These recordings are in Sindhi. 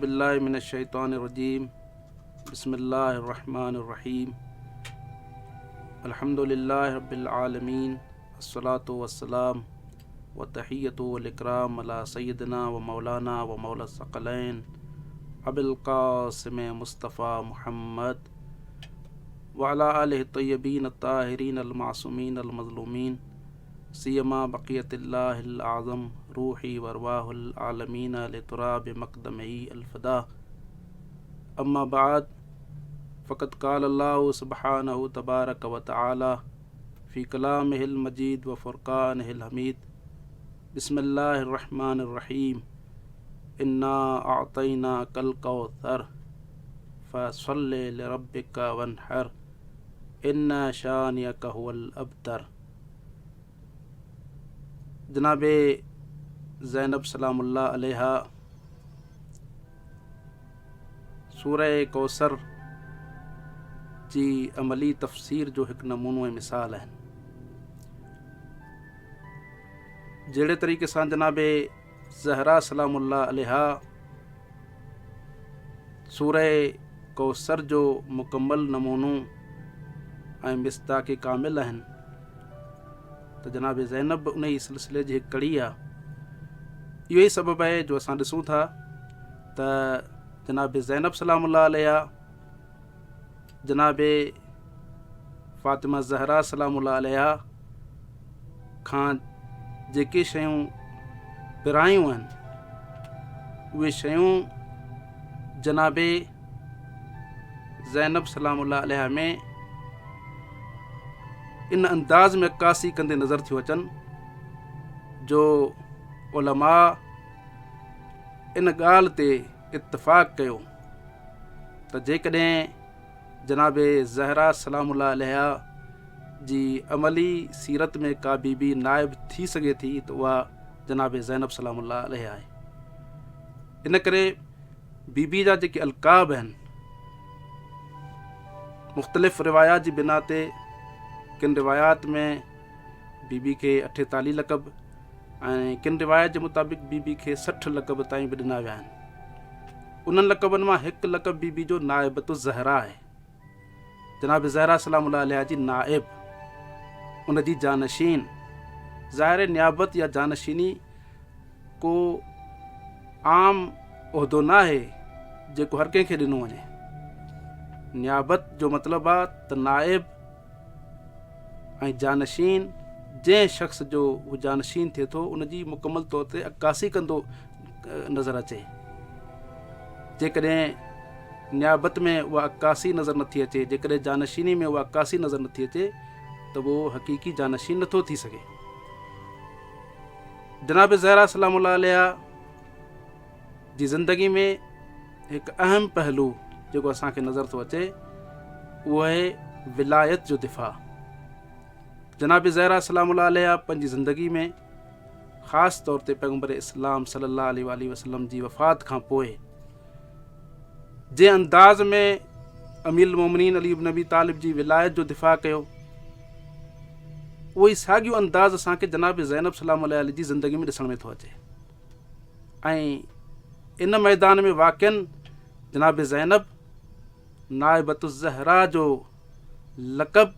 بالله من الشيطان الرجيم بسم الله الرحمن الرحيم الحمد لله رب العالمين الصلاة والسلام والتحية والإكرام على سيدنا ومولانا ومولى الثقلين أبي القاسم مصطفى محمد وعلى آله الطيبين الطاهرين المعصومين المظلومين سيما بقية الله الأعظم روحي وارواح العالمين لتراب مقدمه الفداء أما بعد فقد قال الله سبحانه تبارك وتعالى في كلامه المجيد وفرقانه الحميد بسم الله الرحمن الرحيم إنا أعطيناك الكوثر فصل لربك وانحر إن شانئك هو الأبتر جناب زينب سلام الله عليها سوره ڪوثر جي عملي تفسير جو هڪ نمونو ۽ مثال آهن. جهڙي طريقي سان جناب زهرا سلام الله عليها سوره ڪوثر جو مڪمل نمونو ۽ مصداق ڪامل آهن ته جناب زينب به انهي سلسلي جي هڪ ڪڙي آهي. اهو ئي سبب آهي جو اسان ڏسون ٿا ته جناب زينب سلام الله عليها جناب فاطمه زهرا سلام الله عليها کان جيڪي شيون پرايون آهن اهي شيون جناب زينب سلام الله عليها ۾ ان انداز ۾ عڪاسي ڪندي نظر ٿيون اچن جو علماء ان ڳالهه تي اتفاق ڪيو ته جيڪڏهن جناب زهرا سلام الله عليها جي عملي سيرت ۾ ڪا بي بي نائب ٿي سگهي ٿي ته اها جناب زينب سلام الله عليها آهي. ان ڪري بي بي جا جيڪي القاب آهن مختلف روايات جي بنا تي ڪن روايات ۾ بي بي کي 48 لقب ۽ ڪن روايت جي مطابق بي بي کي 60 لقب تائين به ڏنا ويا آهن. انهن لقبن مان هڪ لقب بي بي جو نائبة الزهرا آهي. جناب زهرا سلام الله عليها جي نائب، ان جي جانشين. ظاهر نيابت يا جانشيني ڪو عام عهدو ناهي جيڪو هر ڪنهن کي ڏنو وڃي. نيابت جو مطلب آ ته نائب ۽ جانشين جنهن شخص جو هو جانشين ٿئي ٿو ان جي مڪمل طور تي عڪاسي ڪندو نظر اچي. جيڪڏهن نيابت ۾ اها عڪاسي نظر نٿي اچي، جيڪڏهن جانشيني ۾ اها عڪاسي نظر نٿي اچي ته اهو حقيقي جانشين نٿو ٿي سگهي. جناب زهرا سلام الله عليها جي زندگي ۾ هڪ اهم پهلو جيڪو اسان کي نظر ٿو اچي اهو آهي ولايت جو دفاع. جناب زهرا سلام الله عليها پنهنجي زندگي ۾ خاص طور تي پيغمبر اسلام صلي الله عليه واله وسلم جي وفات کان پوء جنهن انداز ۾ امير المومنين علي بن ابي طالب جي ولايت جو دفاع ڪيو اهو ئي ساڳيو انداز اسان کي جناب زينب سلام الله عليه جي زندگي ۾ ڏسڻ ۾ ٿو اچي ۽ ان ميدان ۾ واقعن جناب زينب نائبة الزهرا جو لقب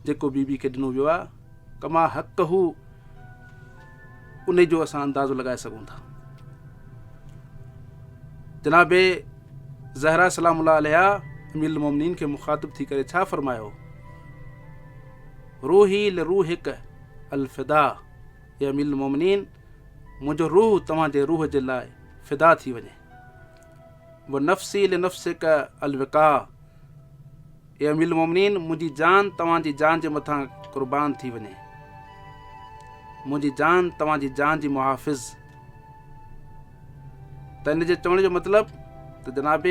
جيڪو بي بي کي ڏنو ويو آهي ڪما حق هو ان جو اسان اندازو لڳائي سگهون ٿا. جناب زهرا سلام الله عليها امير المومنين کي مخاطب ٿي ڪري ڇا فرمايو؟ روحي لروحڪ الفدا، اي امير المومنين منهنجو روح توهان جي روح جي لاء فدا ٿي وڃي. و نفسي لنفسک الوقاء، اي امير المومنين منهنجي جان توهان جي جان جي مٿان قربان ٿي وڃي، منهنجي جان توهان جي جان جي محافظ. ته ان جي چوڻ جو مطلب ته جناب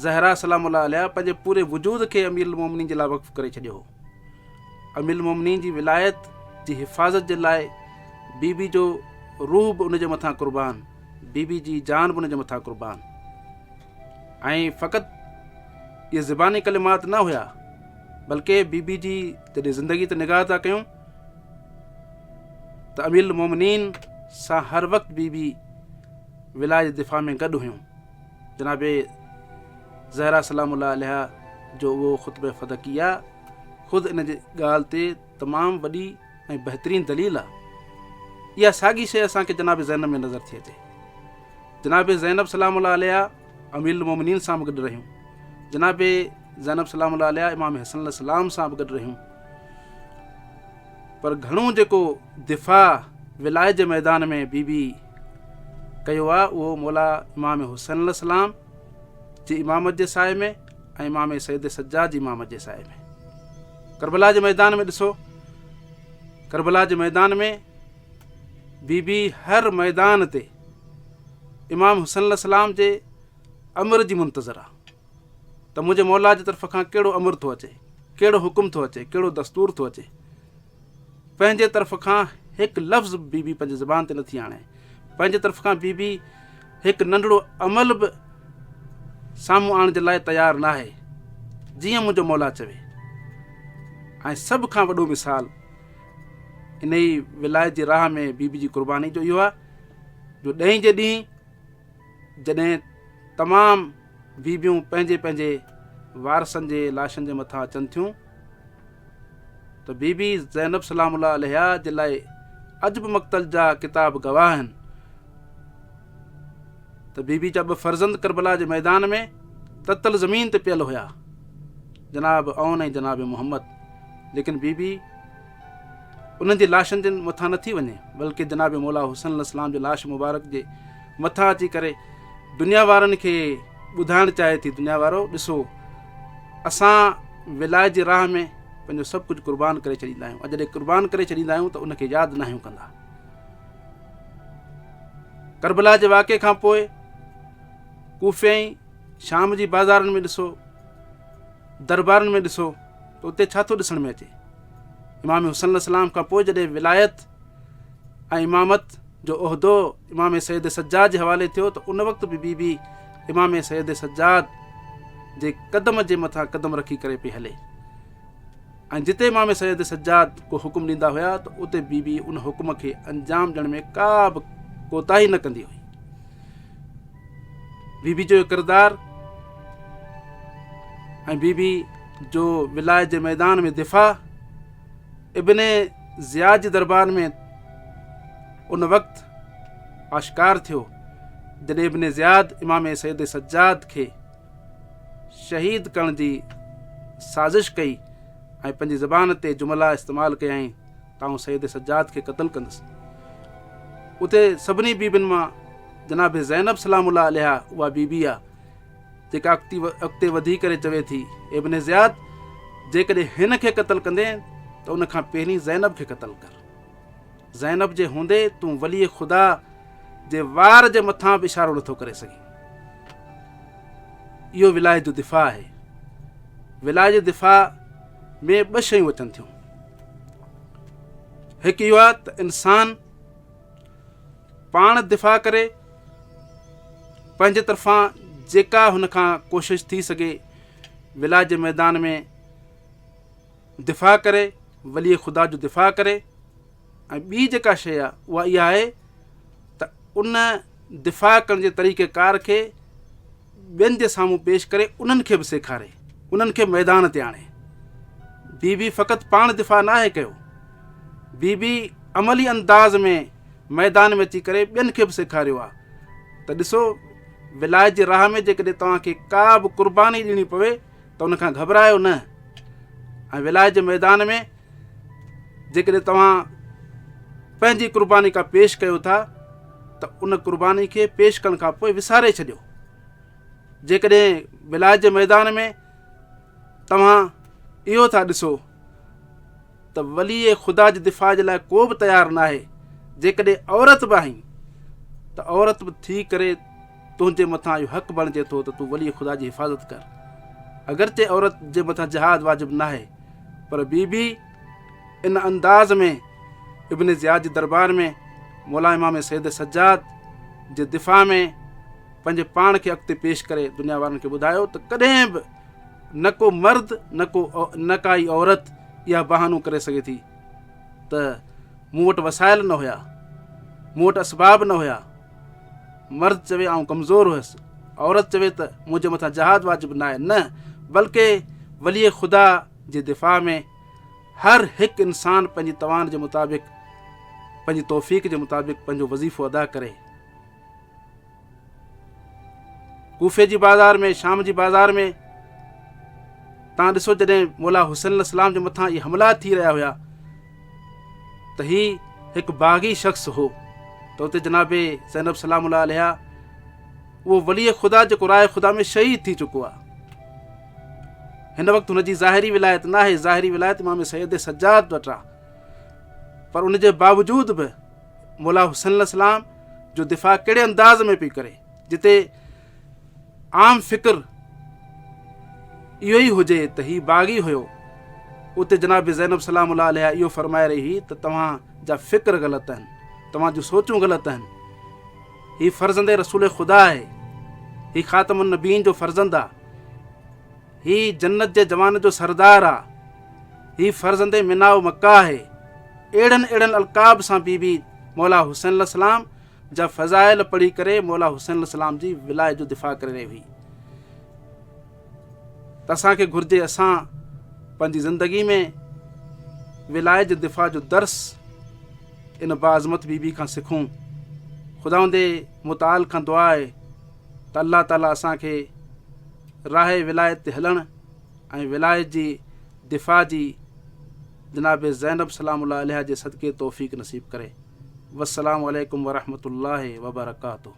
زهرا سلام الله عليها پنهنجي پوري وجود کي امير المومنين جي لاء وقف ڪري ڇڏيو هو. امير المومنين جي ولايت جي حفاظت جي لاء بي بي جو روح به ان جي مٿان قربان، بي بي جي جان به ان جي مٿان قربان. ۽ فقط اهي زباني ڪلمات نه هيا بلڪه بي بي جي جڏهن زندگي تي نگاهه ٿا ڪيون ته امير المومنين سان هر وقت بي بي ولاء جي دفاع ۾ گڏ هيون. جناب زهرا سلام الله عليها جو اهو خطبه فدڪيه خود ان جي ڳالهه تي تمام وڏي ۽ بهترين دليل آ. اها ساڳي شيء اسان کي جناب زينب ۾ نظر ٿي اچي. جناب زينب سلام الله عليها امير المومنين سان به گڏ رهيون. جناب زينب سلام الله عليها امام حسن عليه السلام سان به گڏ رهيون. پر گهڻو جيڪو دفاع ولايت جي ميدان ۾ بي بي ڪيو آ اهو مولا امام حسين عليه السلام جي امامت جي سائي ۾ ۽ امام سيد سجاد جي امامت جي سائي ۾. ڪربلا جي ميدان ۾ ڏسو، ڪربلا جي ميدان ۾ بي بي هر ميدان تي امام حسين عليه السلام جي امر جي منتظر آ ته منهنجي مولا جي طرف کان ڪهڙو امر ٿو اچي، ڪهڙو حڪم ٿو اچي، ڪهڙو دستور ٿو اچي. پنهنجي طرف کان هڪ لفظ به بي بي پنهنجي زبان تي نٿي آڻي. پنهنجي طرف کان بي بي هڪ ننڍڙو عمل به سامهون آڻڻ جي لاء تيار ناهي، جيئن منهنجو مولا چوي. ۽ سڀ کان وڏو مثال انهي ولايت جي راهه ۾ بي بي جي قرباني جو اهو آهي جو ڏهين جي ڏينهن جڏهن تمام بيبيون پنهنجي پنهنجي وارثن جي لاشن جي مٿان اچن ٿيون ته بي بي زينب سلام الله عليها جي لاء اڄ به مقتل جا ڪتاب گواهه آهن ته بي بي جا ٻه فرزند ڪربلا جي ميدان ۾ تتل زمين تي پيل هيا، جناب عون ۽ جناب محمد، ليڪن بي بي انهن جي لاشن جي مٿان نٿي وڃي بلڪه جناب مولا حسين عليه السلام جي لاش مبارڪ جي مٿان اچي ڪري دنيا وارن کي ٻڌائڻ چاهي ٿي، دنيا وارو ڏسو اسان ولايت جي راهه ۾ پنهنجو سڀ ڪجهه قربان ڪري ڇڏيندا آهيون ۽ جڏهن قربان ڪري ڇڏيندا آهيون ته ان کي ياد ناهيون ڪندا. ڪربلا جي واقعي کان پوء ڪوفي ۽ شام جي بازارن ۾ ڏسو، دربارن ۾ ڏسو ته اتي ڇا ٿو ڏسڻ ۾ اچي. امام حسن عليه السلام کان پوء جڏهن ولايت ۽ امامت جو عهدو امام سيد سجاد جي حوالي ٿيو ته ان وقت به بي بي امام سيد سجاد جي قدم جي مٿان قدم رکي ڪري پئي هلي ۽ جتي امام سيد سجاد ڪو حڪم ڏيندا هيا ته اتي بي بي ان حڪم کي انجام ڏيڻ ۾ ڪا به ڪوتاهي نه ڪندي هئي. بي بي جو ڪردار ۽ بي بي جو ولايت جي ميدان ۾ دفاع ابن زياد جي دربار ۾ ان وقت آشڪار ٿيو جڏهن ابن زياد امام سيد سجاد کي شهيد ڪرڻ جي سازش ڪئي ۽ پنهنجي زبان تي جملا استعمال ڪيائين ته آئون سيد سجاد کي قتل ڪندس. اتي سڀني بيبين مان جناب زينب سلام الله عليها اها بيبي آ جيڪا اڳتي وڌي ڪري چوي ٿي، ابن زياد جيڪڏهن هن کي قتل ڪندين ته ان کان پهرين زينب کي قتل ڪر. زينب جي هوندي تون ولي خدا جي وار جي مٿان به اشارو نٿو ڪري سگهين. اهو ولايت جو دفاع آهي. ولايت جي دفاع ۾ ٻه شيون اچن ٿيون. هڪ اهو آهي ته انسان پاڻ دفاع ڪري، پنهنجي طرفان جيڪا هن کان ڪوشش ٿي سگهي ولايت جي ميدان ۾ دفاع ڪري، ولي خدا جو دفاع ڪري ۽ ٻي جيڪا شيء آهي اها اها آهي ته ان دفاع ڪرڻ جي طريقه ڪار کي ٻين جي سامهون پيش ڪري انهن کي به سيکاري، انهن کي ميدان تي آڻي. بي بي فقط پاڻ دفاع ناهي ڪيو، بي بي عملي انداز ۾ ميدان ۾ اچي ڪري ٻين کي به سيکاريو آهي ته ڏسو ولايت جي راهه ۾ جيڪڏهن توهان کي ڪا به قرباني ڏيڻي پوي ته ان کان گهٻرايو نه ۽ ولايت جي ميدان ۾ جيڪڏهن توهان پنهنجي قرباني ڪا پيش ڪيو ٿا ته ان قرباني کي پيش ڪرڻ کان پوء وساري ڇڏيو. جيڪڏهن ولايت جي ميدان ۾ توهان اهو ٿا ڏسو ته ولي خدا جي دفاع جي لاء ڪو به تيار ناهي، جيڪڏهن عورت به آهين ته عورت به ٿي ڪري تنهنجي مٿان اهو حق بڻجي ٿو ته تون ولي خدا جي حفاظت ڪر. اگرچه عورت جي مٿان جهاد واجب ناهي پر بي بي ان انداز ۾ ابن زياد جي دربار ۾ مولا امام سيد سجاد جي دفاع ۾ پنهنجي پاڻ کي اڳتي پيش ڪري دنيا وارن کي ٻڌايو ته ڪڏهن به نه ڪو مرد نه ڪو نه ڪائي عورت اها بهانو ڪري سگهي ٿي ته مون وٽ وسائل نه هيا، مون وٽ اسباب نه هيا. مرد چوي آئون ڪمزور هيس، عورت چوي ته منهنجي مٿان جهاد واجب ناهي، نه بلڪه ولي خدا جي دفاع ۾ هر هڪ انسان پنهنجي توان جي مطابق پنهنجي توفيق جي مطابق پنهنجو وظيفو ادا ڪري. ڪوفي جي بازار ۾ شام جي بازار ۾ تان ڏسو جڏهن مولا حسين عليه السلام جي مٿان اهي حملا ٿي رهيا هيا ته هي هڪ باغي شخص هو ته اتي جناب زينب سلام الله عليها اهو ولي خدا جيڪو راء خدا ۾ شهيد ٿي چڪو آهي هن وقت هن جي ظاهري ولايت ناهي ظاهري ولايت امام سيد سجاد وٽ آهي پر ان جي باوجود به مولا حسين عليه السلام جو دفاع ڪهڙي انداز ۾ پئي ڪري جتي عام فڪر اهو ئي هجي ته هي باغي هيو اتي جناب زينب سلام الله عليها اهو فرمائي رهي هئي ته توهان جا فڪر غلط آهن توهان جون سوچون غلط آهن هي فرزند رسول خدا آهي هي خاتم النبيين جو فرزند آهي هي جنت جي جوان جو سردار آ، هي فرزند مناء مڪه آهي. اهڙن اهڙن القاب سان بي بي مولا حسين عليه السلام جا فضائل پڙهي ڪري مولا حسين عليه السلام جي ولايت جو دفاع ڪري رهي هئي. ته اسان کي گهرجي اسان پنهنجي زندگي ۾ ولايت جي دفاع جو درس ان باعظمت بي بي کان سکون. خداوند متعال کان دعا آهي ته الله تعالي اسان کي راهه ولايت تي هلڻ ۽ ولايت جي دفاع جي جناب زينب سلام الله عليها جي صدقي توفيق نصيب ڪري. والسلام عليڪم ورحمة الله وبرڪاته.